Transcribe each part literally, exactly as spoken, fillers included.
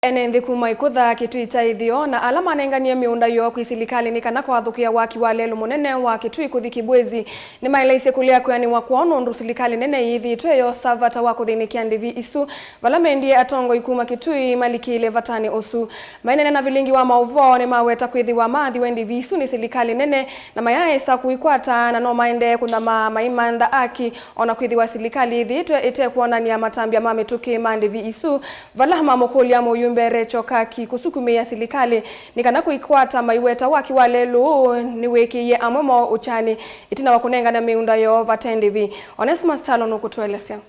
Ene nthĩ kuma Ĩkũtha, Kĩtui kya Ĩtheo, na ala manenganie mĩũnda yoo kwĩ silikalĩ nĩ kana kwathũkĩa waki wa lelũ mũnene wa Kĩtui kũthi Kibwezi, nĩmaeleisye kũlea kwĩanĩwa kwoo nũndũ silikalĩ nene yĩthĩĩtwe yosa vata wa kũthĩnĩkĩa ndĩvi isu, vala mendie atongoi kuma Kĩtui malikĩle vatanĩ ũsu. Maineena na vilingi wa maũvoo, nĩmaweta kwĩthĩwa maathiwe ndĩvi isu nĩ silikalĩ nene, na mayaaĩsa kũikwata, na no maendee kũnyamaa maimantha aki, o na kwĩthĩwa silikalĩ yĩthĩĩtwe ĩtekwonany'a matambya ma mĩtũkĩ ma ndĩvi isu, vala mamũkũlya mũyumbe Recho Kaki kũsukumĩĩa silikalĩ nĩ kana kũikwata maiweta waki wa lelũ ũũ nĩwĩkĩie amwe moo ũkyanĩ ĩtina wa kũnengane mĩũnda yoo vate ndĩvi. Onesmus Kyalo nũkũtũelesya.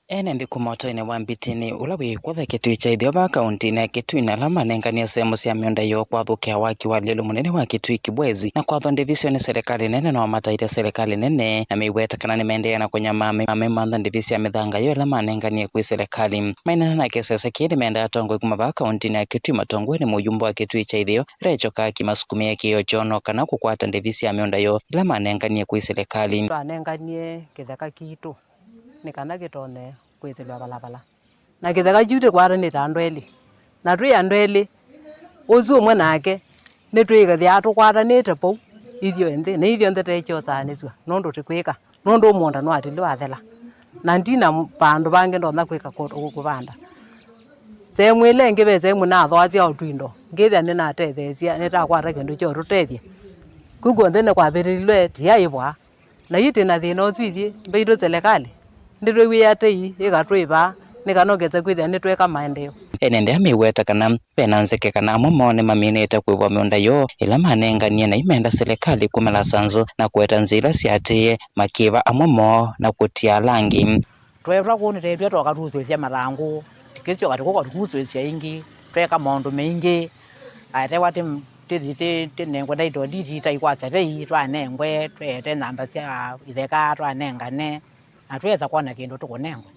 Ene nthĩ kuma ũtoinĩ wa Mbitini, ũla wĩ Ĩkũtha, Kĩtui kya Ĩtheo vaa kauntinĩ ya Kĩtui, na ala manenganie sehemu sya mĩũnda yoo kwathũkĩa waki wa lelũ mũnene wa Kĩtui Kibwezi na kwathwa ndĩvi syoo nĩ silikalĩ nene, no mataĩte silikalĩ nene na meiweta kana nĩmaendeea na kũnyamaa me-, maimantha ndĩvi sya mĩthanga yoo ĩla manenganie kwĩ silikalĩ. Maineena na kĩsese kĩĩ, nĩmendaa atongoi kuma vaa kauntinĩ ya Kĩtui matongoew'e nĩ mũyumbe wa Kĩtui kya Ĩtheo, Recho Kaki, masukumĩe kĩĩo kyoo no kana kũkwata ndĩvi sya mĩũnda yoo ĩla manenganie kwĩ silikalĩ. Twanenganie kĩtheka kitũ nĩ kana kĩtonye kwĩsĩlwa valala. Na kĩtheka kĩu tĩkwatanĩte andũ elĩ. Na twĩ andũ elĩ, ũsu ũmwe nake, nĩtwĩthĩaa tũkwatanĩte vau ithyonthe, na ithyonthe teikyosaanĩsw'a, nũndũ tĩkwĩka, nũndũ mũũnda nĩwatilwe wathela. Na ndina m-, vandũ vangĩ ndonya kwĩka kũ-, kũ-, kũvanda. Sehemu ĩla ĩngĩ ve sehemu nathoasya o twindo, ngĩthĩa nĩnatetheesya, nĩtakwata kĩndũ kya ũtũtethya. Kũu kw'onthe nĩkwavĩtĩlilwe, tiaĩvwa. Na yu twĩ na thĩna ũsu ithyĩ, mbaitũ silikalĩ ndĩtwĩw'ĩaa tei ĩkatwĩva nĩ kana ũkesa kwĩthĩa nĩtweka maendeeo. Ene nthĩ aa meiweta kana ve na nzeke kana amwe moo nĩmaminĩte kũĩvwa mĩũnda yoo ĩla manenganie, na yu menda silikalĩ kũmĩla sanzũ na kũweta nzĩa ila syaatĩĩe, makĩĩva amwe moo na kũtia ala angĩ. Tweetwa kũu nĩtweetw'e tũkatuthũĩsya mathangũ, tũkĩsyoka tũkũka tũkuthũĩsya ĩngĩ, tweka maũndũ maingĩ. Aetewa tĩ-, tĩthi tĩ-, tĩnengwe title deed, taikwasya vei, twanengwe, tweete namba sya itheka, twanengane, na twesa kwona kĩndũ tũkũnengwe.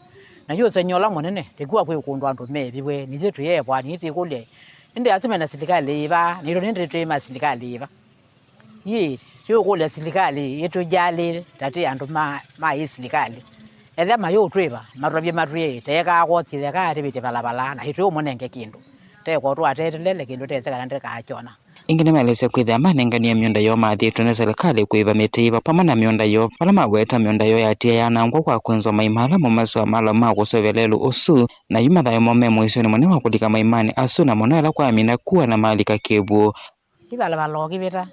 Na yu ũsengy'o ũla mũnene, tĩkw'a kwĩ kũndũ andũ meeviwe, nithyĩ twĩevwa, nithyĩ twĩkũlya, ĩndĩ asu mena silikalĩ yĩva, naitũ nĩndĩ twĩ ma silikalĩ yĩva? Ĩĩ, tũũkũlya silikalĩ ĩtũjalĩle, ta twĩ andũ ma, ma ĩ silikalĩ. Ethĩa mayũtwĩva, matwavye matwĩe, teekaa kwosi itheka, tĩvĩtye valavala, na ĩtũũmũnenge kĩndũ. Teko twatetelele kĩndũ tese kana ndĩkakyona. Ĩngĩ nĩmaelesya kwĩthĩa manenganie mĩũnda yoo maathĩtwe nĩ silikalĩ kũĩva mĩtĩ ĩva vamwe na mĩũnda yoo, vala maweta mĩũnda yoo yatie yanangwa kwa kwenzwa maima ala momasw'a mala ma kũseũvya lelũ ũsu, na yu mathayũ moo me mũisyonĩ mũnene wa kũlika maimanĩ asu, na mũno ĩla kwamina kua na malika kĩw'ũ. Ĩvalavala o kĩvĩta,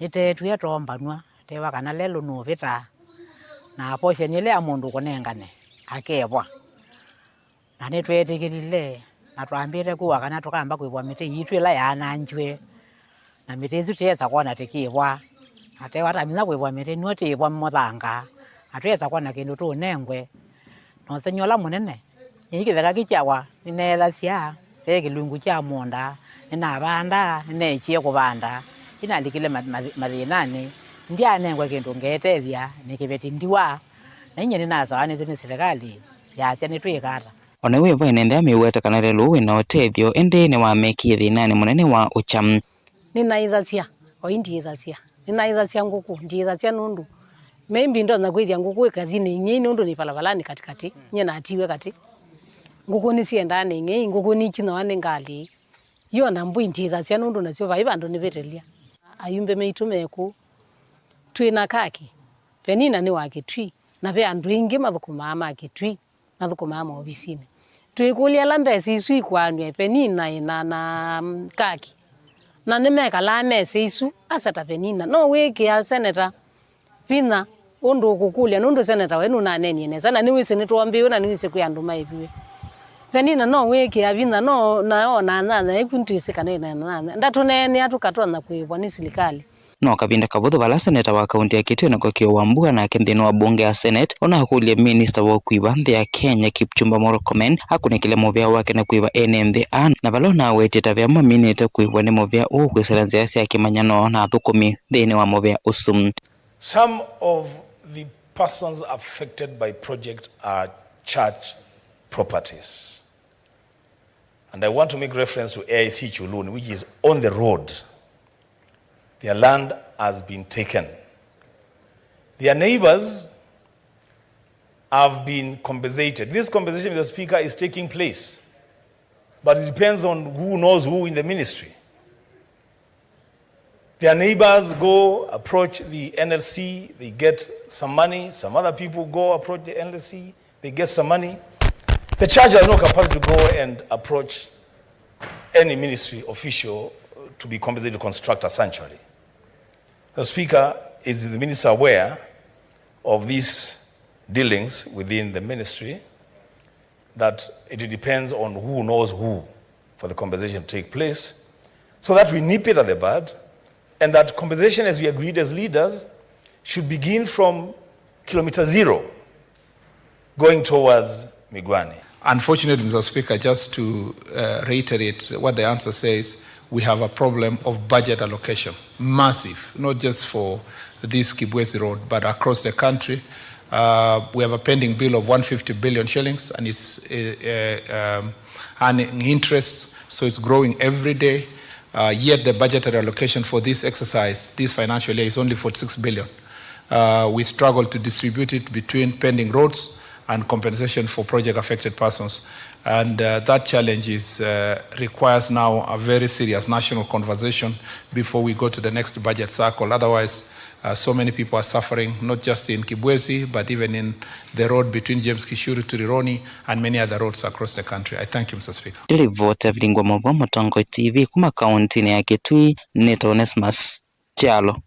nĩteetw'e toombanw'a, tewa kana lelũ nũvĩtaa, na posheni ĩla ya mũndũ ũkũnengane, akevwa. Na nĩtweetĩkĩlile, na twambĩte kũa kana tũkamba kũĩvwa mĩtĩ yitũ ĩla yaanangiwe, na mĩtĩ ĩsu tĩesa kwona tĩkĩĩvwa. Na tewa tamina kũĩvwa mĩtĩ, nĩw'o tĩĩvwa mũthanga, na twĩesa kwona kĩndũ tũũnengwe. Na ũsengy'o ũla mũnene, nyie kĩtheka kĩkyawa, nĩneethasya, ve kĩlungu kya mũũnda, nĩnavanda, nĩneekie kũvanda, nĩnalikile ma-, ma-, mathĩnanĩ, ndyaanengwa kĩndũ ngeetethya, nĩ kĩveti ndiwa, na inyie nĩnasawa nĩtũ nĩ silikalĩ, yasya nĩtwĩka ata? O na yu ĩvo ene nthĩ aa meiweta kana lelũ ũũ wĩ na ũtethyo, ĩndĩ nĩwamekĩie thĩnanĩ mũnene wa ũkya. Nĩnaĩthasya, o yu ndiĩthasya. Nĩnaĩthasya ngũkũ, ndiĩthasya nũndũ maybe ndonya kwĩthĩa ngũkũ ĩkathi na ing'ei nũndũ nĩ valavalanĩ katĩkatĩ, nyie natiwe katĩ. Ngũkũ nĩsyendaa na ing'ei, ngũkũ nĩikinyawa nĩ ngalĩ. Yu o na mbũi ndiĩthasya nũndũ nasyo vai vandũ nĩvĩtĩlya. Ayumbe maitũ me kũu, twĩ na Kaki, Penina nĩ wa Kĩtui, na ve andũ aingĩ mathũkũmaa ma Kĩtui. Mathũkũmaa maovisinĩ. Twĩkũlya ala mbesa isu ikũanw'a Penina na, na, mm, Kaki. Na nĩmekalaa mesa isu, asa ta Penina. No wĩkĩa seneta vinya ũndũ ũkũkũlya, nũndũ seneta we nũnaneenie nesa, na nĩwĩsĩ nĩtwombĩwe, na nĩwĩsĩ kwĩ andũ maĩviwe. Penina no wĩkĩa vinya, no, na ona nyanya ĩku ntwĩsĩ kana ĩna nyanya. Ndatũneenea tũkatonya kũĩvwa nĩ silikalĩ. No kavinda kavũthũ vala seneta wa kaunti ya Kitui Enock Kĩũa Wambua nake nthĩnĩ wa mbunge ya Senate ũnakũlya minista wa ũkui wa nthĩ ya Kenya Kipchumba Murkomen akũnĩkĩle mũvea wake na kũĩva ene nthĩ aa, na vala ũnawetie ta ve amwe maminĩte kũĩvwa nĩ mũvea ũũ kwĩsĩla nzĩa sya kĩmanyano na athũkũmi nthĩnĩ wa mũvea ũsu. Some of the persons affected by project are church properties. And I want to make reference to A I C Chuluni, which is on the road. Their land has been taken. Their neighbors have been compensated. This compensation, Mister Speaker, is taking place. But it depends on who knows who in the ministry. Their neighbors go approach the N L C, they get some money, some other people go approach the N L C, they get some money. The church has no capacity to go and approach any ministry official to be compensated to construct a sanctuary. The Speaker, is the minister aware of these dealings within the ministry, that it depends on who knows who for the compensation to take place, so that we nip it at the bud, and that compensation, as we agreed as leaders, should begin from kilometer zero going towards Migwani. Unfortunately, Mister Speaker, just to uh, reiterate what the answer says, we have a problem of budget allocation, massive, not just for this Kibwezi Road, but across the country. Uh, we have a pending bill of one fifty billion shillings, and it's uh, uh, um, earning interest, so it's growing every day. Uh, yet the budgetary allocation for this exercise, this financial year, is only forty-six billion. Uh, we struggle to distribute it between pending roads and compensation for project affected persons. And uh, that challenge is, uh, requires now a very serious national conversation before we go to the next budget cycle. Otherwise, uh, so many people are suffering, not just in Kibwezi, but even in the road between James Gishuru to Rironi and many other roads across the country. I thank you, Mister Speaker. Nĩ livoti ya Vilingwa Mauvoo, Mũtongoi T V, kuma kauntinĩ ya Kitui, nĩ Onesmus Kyalo.